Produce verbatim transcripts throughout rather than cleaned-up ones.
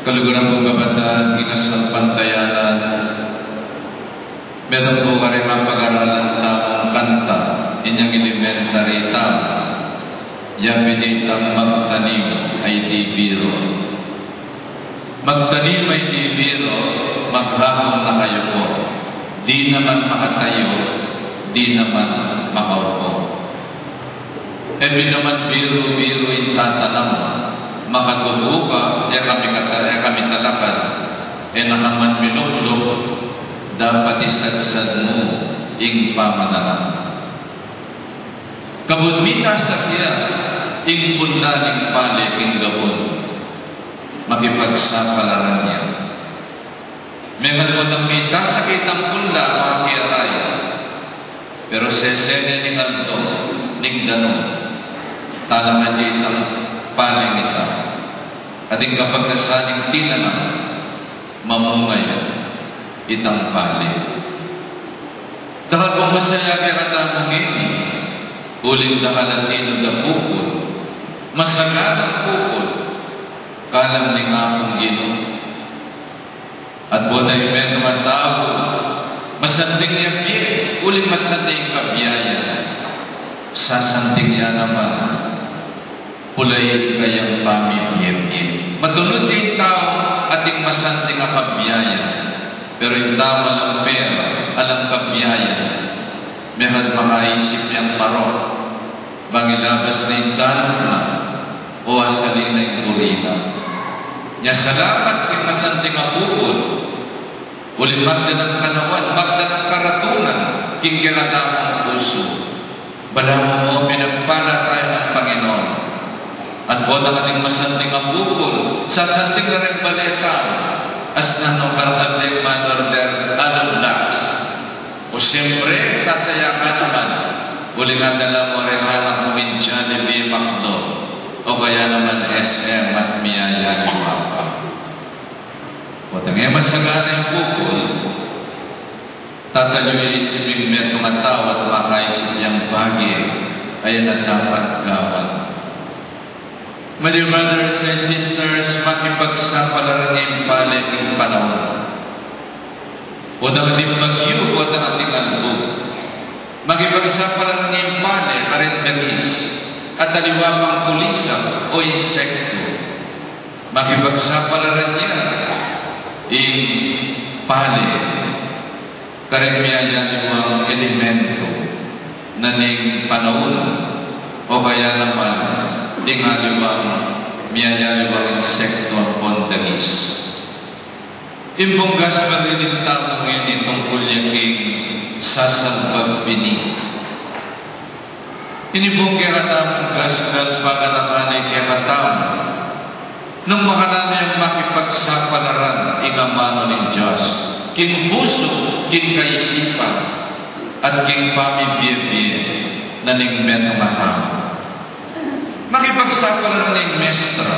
Kaluguran kung kapatad, king kasalpantayanan, metung pu karing pag-aralan tamung kanta, inyang elementary tamu, ya pin itang Magtanim ay di biro. Magtanim ay di biro, maghahang na kayu pu. Di naman makatayu, di naman makaupo. E pin naman biru-biru ing tatanam. Makatubu ka, e ka mikata-, e ka mitalakad, e na ka man milukluk, dapat isadsad mu ing pamananam. Kabud mitasak ya ing punla ning pale king gabun, makipagsapalaran ya. Mengan mu nang mitasak itang punla, makiaraya. Pero sesene ning aldo, ning danum, talakad ya itang paling ita. At ing kapag nasa ning tinanam, mamunga ya itang pale. Dakal pung masaya kekatamu ngeni, uling dakal a tinu da pupul, masaganang pupul, kalam ning Apung Ginu. At potang metung a tau, masanting ya bie, uling masanting ing kabiayan, sasanting ya naman, pulain kayang pamibie-bie. Matulud ya ing tau ating masanting a kabiayan, pero ing tau alang pera, alang kabiayan, mekad makaisip yang marok, bang ilabas na ing dalan na, o asalin na ing buri na. Nya salamat king masanting a pupul, uling magdalang kanawan, magdalang karatungan, king kekatamung pusu. Balamu mo, pinagpala tayu ning Panginoon. At potang ating masanting a pupul, sasanting na ring bale tau, as nanu karkat ning manorder, along laks. O siyempre, sasaya ka naman, uling adala mu ring anak mu king Jollibee, McDo, o kaya naman S M at miyayaliwa pa. Potang e masagana ing pupul, tatalyu ya isip ing metung a tau at makaisip yang bage a dapat gawan. My dear brothers and sisters, makipagsapalaran ing pale king panaun. Potang ating bagyu, potang ating albu. Makipagsapalaran ing pale karing dagis, at aliwa pang kulisang o insektu. Makipagsapalaran ya ing pale karing miyayaliwang elementu na ning panaun, o kaya naman ing aliwang miyayaliwang insektu ampon dagis. Ing pung gospel reading tamu ngeni tungkul ya king sasalbag bini. Ini pung kekatamung gospel, paganakan ne kekatamu nung makananu yang makipagsapalaran ing amanu ning Dios king pusu, king kaisipan, at king pamibie-bie na ning metung a tau. Makipagsapalaran ing mestra.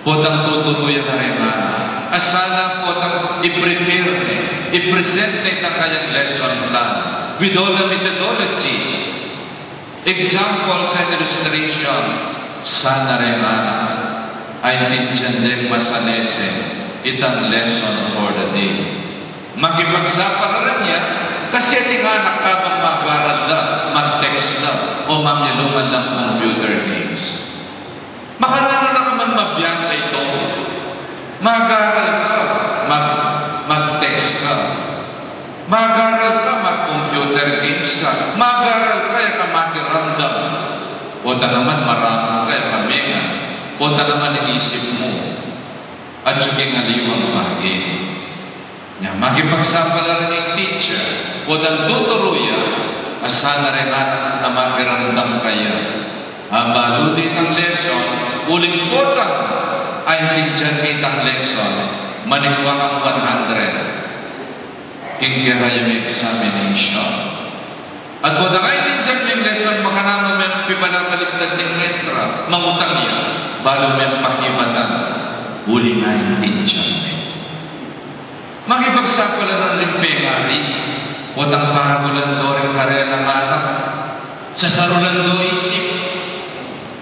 Potang tuturu ya kareng anak a sana potang i-prepare ne, i-present ne itang kayang lesson plan with all the methodologies, examples, and illustration. Sana reng anak aintindian deng masalese itang lesson for the day. Makipagsapalaran ya, kasi ating anak kabang mag-aral la, mag-text la, o mamilu man lang computer games. Makananu na ka man mabiasa ito? Mag-aral ka, mag-, mag-text ka. Mag-aral ka, mag-computer games ka. Mag-aral ka, e ka makiramdam. Pota naman marapul ka, e ka mengan. Pota naman ing isip mu atyu king aliwang bage. Nya, makipagsapalaran ing teacher, potang tuturu ya, a sana reng anak a makiramdam kaya. A balu de itang lesson, uling potang aintindian me itang lesson, manikwa kang one hundred king kekayung examination. At potang aintindian me ing lesson, makananu me nung pibalabaligtad ning mestra, mangutang ya, balu meng pakibatan, uling aintindian me. Makipagsapalaran ring pengari, potang paragulan do ring karelang anak, sasarulan do isip.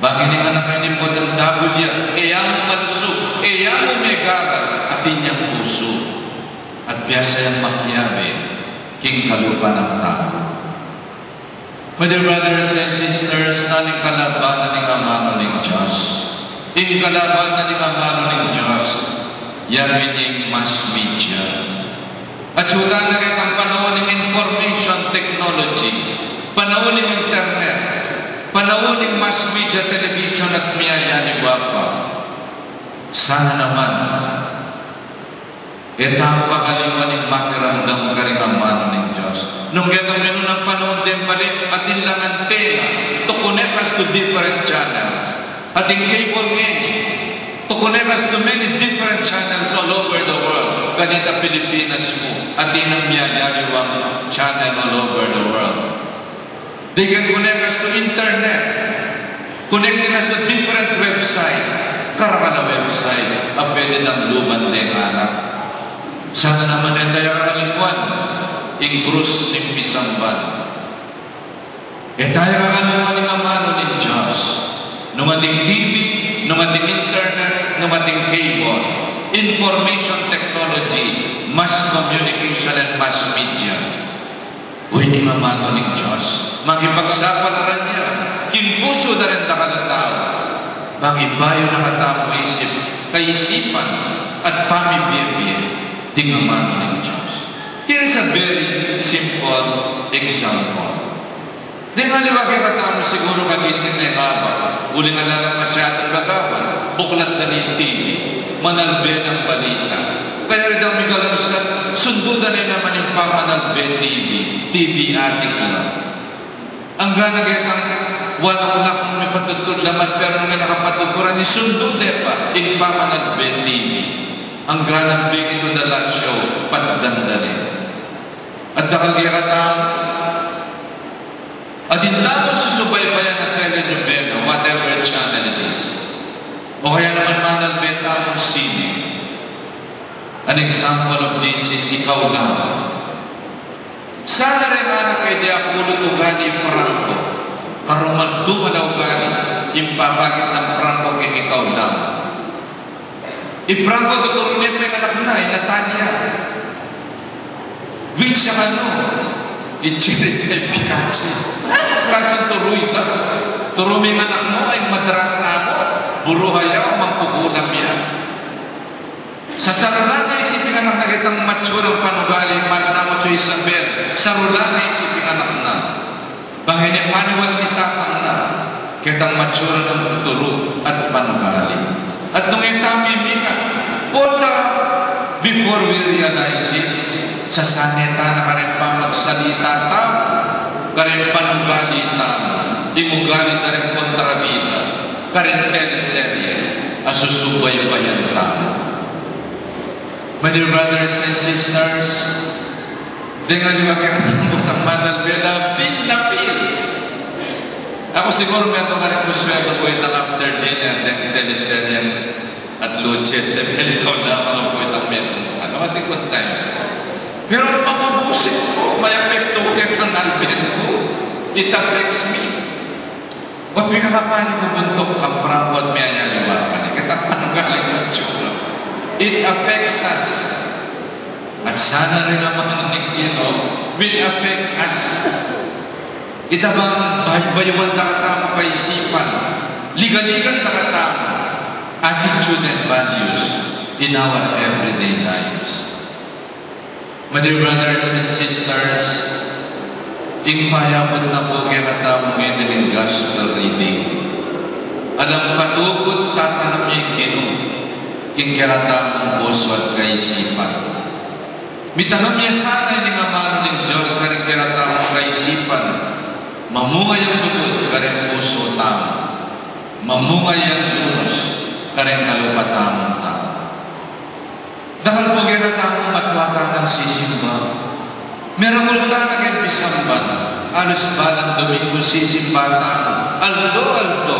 Bang ining anak a ini potang dabul ya, e ya mu malusug, e ya mu atin yang pusu at biasa yang makiabe king kalupa nang tau. My dear brothers and sisters, nanu ing kalaban na ning amanu ning Dios? Ing kalaban na ning amanu ning Dios, ya ing mass media. Atyu tana ketang panaun ning information technology, panaun ning internet, panaun ning mass media, television at miyayaliwa pa. Sana naman e tang pagaliwan ing makiramdam karing amanu ning Dios. Nung ketang minunang panaun deng bale, atin lang antena to connect us to different channels. Atin cable ngeni to connect us to many different channels all over the world. Kanita Pilipinas mu, atin nang miyayaliwang channel all over the world. They can connect us to internet, connecting us to different website. Karakal a website a pwede nang luban deng anak. Sana naman e taya kakalingwan ing krus ning pisamban. E taya kakalingwan ing amanu ning Dios. Nung ating T V, nung ating internet, nung ating cable, information technology, mass communication and mass media. Uy, ing amanu ning Dios, makipagsapalaran ya king pusu da ring dakal a tau. Mangibayu na katamu isip, kaisipan, at pamibie-bie ding amanu ning Dios. Here is a very simple example. Deng aliwa kekatamu siguru kagising ne ngaba, uling ala lang masyadung gagawan, buklat da ne ing T V, manalbe nang balita. Kaya reng migalunsat, sundu da ne naman ing pamanalbe T V, T V addict la. Anggang ketang one o'clock mipatudtud la man, pero nung e na kapatukuran, isundu ne pa ing pamanalbe T V. Anggang bigit to the last show, patdan da ne. At dakal kekatamu, atin tamung susubaybayan a telenovela, whatever channel it is. O kaya naman manalbe tamung sine. An example of this is Ikaw Lang. Sana reng anak e de apulut ugali Franco. Karungan tumal a ugali ing papakit nang Franco king Ikaw Lang. I Franco, tuturu ne ing anak na, i Natalia. Which ano? I Cherry, i Pikachu. Klaseng turu ita? Turu me ing anak mu, ing madrasta mu, buruha ya, mangkukulam ya. Sa sarula nang isip ning anak na ketang mature ing panugali, mahal namu, Tio Isabel, sarula nang isip ning anak na. Bang e ne paniwalan ning tatang na ketang mature nang tuturu at panugali. At nung e ta mimikat, pota, before we realize it, sasane ta na kareng pamagsalita tamu, kareng panugali tamu, ing ugali da ring kontrabida, kareng teleserye a susubaybayan tamu. My dear brothers and sisters, deng aliwa kekatamu, itang manalbe la, feel na feel. Aku siguru metung karing kusweldu ku itang after dinner, deng teleserye at luces, e, pili ku lamang ku itang metung. Ano, atin kung time. Pero ano, mabubuisit ku, may epekto ketang albe ku. It affects me. Ot mikakapani ku buntuk kang Franco at miyayaliwa pa ne ketang panugali nung itsura. It affects us. At sana rin naman ning Ginu will affect us. Ita bang baybayuan da katamu kaisipan, ligaligan da katamu attitude and values in our everyday lives. My dear brothers and sisters, ing payabut na pu kekatamu ngeni ning gospel reading, alang patukut tatanam ya ing Ginu king kekatamung pusu at kaisipan. Mitanam ya sana ining amanu ning Dios karing kekatamung kaisipan, mamunga yang lugud karing pusu tamu, mamunga yang lunus karing kalupa tamung tau. Dakal pu kekatamung matua tanang sisimba. Merangul tana keng pisamban. Alus balang Dominggu sisimba tana. Aldo-aldo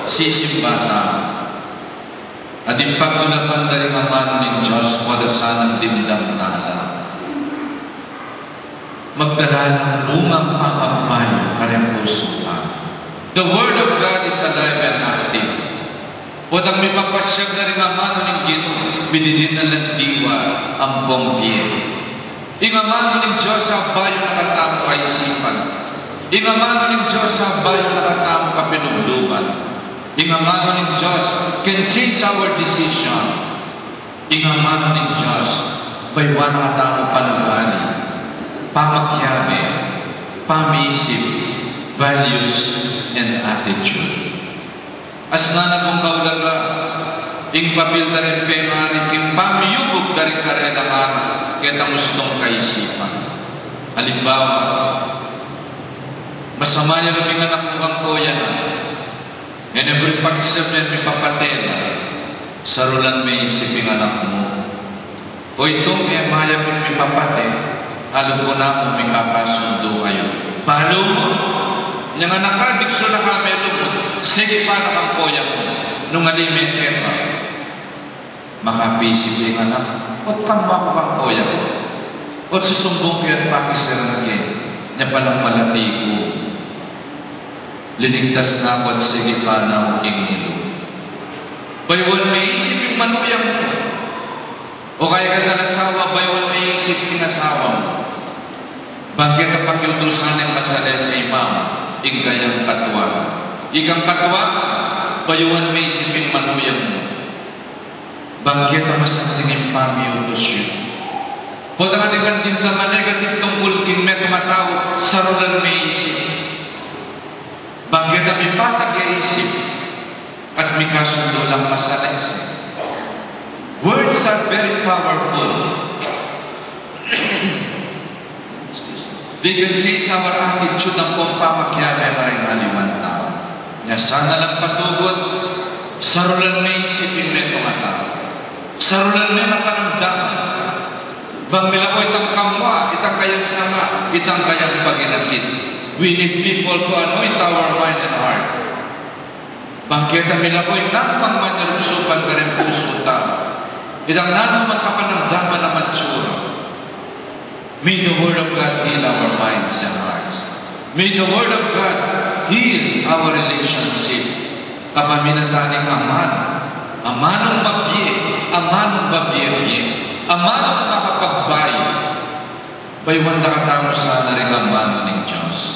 sisimba tana. At ing pagulapan da ring amanu ning Dios, pota sanang dimdam tana. Magdala nang bungang pamagbayu kareng pusu tana. The word of God is alive and active. Potang mipapasyag na ring amanu ning Ginu, Pididin na lang diwa ampong bie. Ing amanu ning Dios a bayu na katamu kaisipan. Ing amanu ning Dios a bayu na katamu kapinugluban. Ing amanu ning Dios can change our decision. Ing amanu ning Dios, bayuan na katamu panugali, pamakiabe, pamisip, values, and attitude. As ngana kung kaulaga, ing papil da ring pengari king pamiyubug da ring karelang anak, ketang ustung kaisipan. Alimbawa, masama ya ring minganak mu kang koya na. Ngeni, buri pakisip yang mipapate na, sarulan me isip ing anak mu. O itung e mayap ing mipapate, alupu na mu mikakasundu kayu. Balu mu, nyang anak ka, diksu na ka me lumut, sige pa na kang koya mu, nung ali me keka. Makapisip ing anak, ot kang maku kang koya ku, ot susumbung ke at pakiserang ke, nya palang malati ku. Linigtas na ku at sige pa na ku king ilu. Bayuan me isip ing manuyang mu. O kaya ka talasawa, bayuan me isip ing asawa mu. Bang keta pakiutusan ing masalese i mama, ing kayang katwa. Ikang katwa, bayuan me isip ing manuyang mu. Bang keta masanting ing pamiutus yu. Potang atin kang dimdam a negative tungkul king metung a tau, sarulan me isip. Bang keta mipatag ya isip, at mikasundu lang masalese. Words are very powerful. They can change our attitude ampong pamakiabe karing aliwang tau. Nya sana lang patugut, sarulan me isip ing metung a tau. Sarulan me na panamdaman. Bang mila ku itang kamwa, itang kayang sanga, itang kayang paginakit. We need people to anoint our mind and heart. Bang keta mila ku itang pangmanyarusupan karing pusu tau. Itang nanu mang kapanamdaman a matsura. May the Word of God heal our minds and hearts. May the Word of God heal our relationship. Kapamilatan ning amanu, amanung mabie, amanung mabie-bie, amanung makapagbayu. Bayuan da katamu sana ring amanu ning Dios.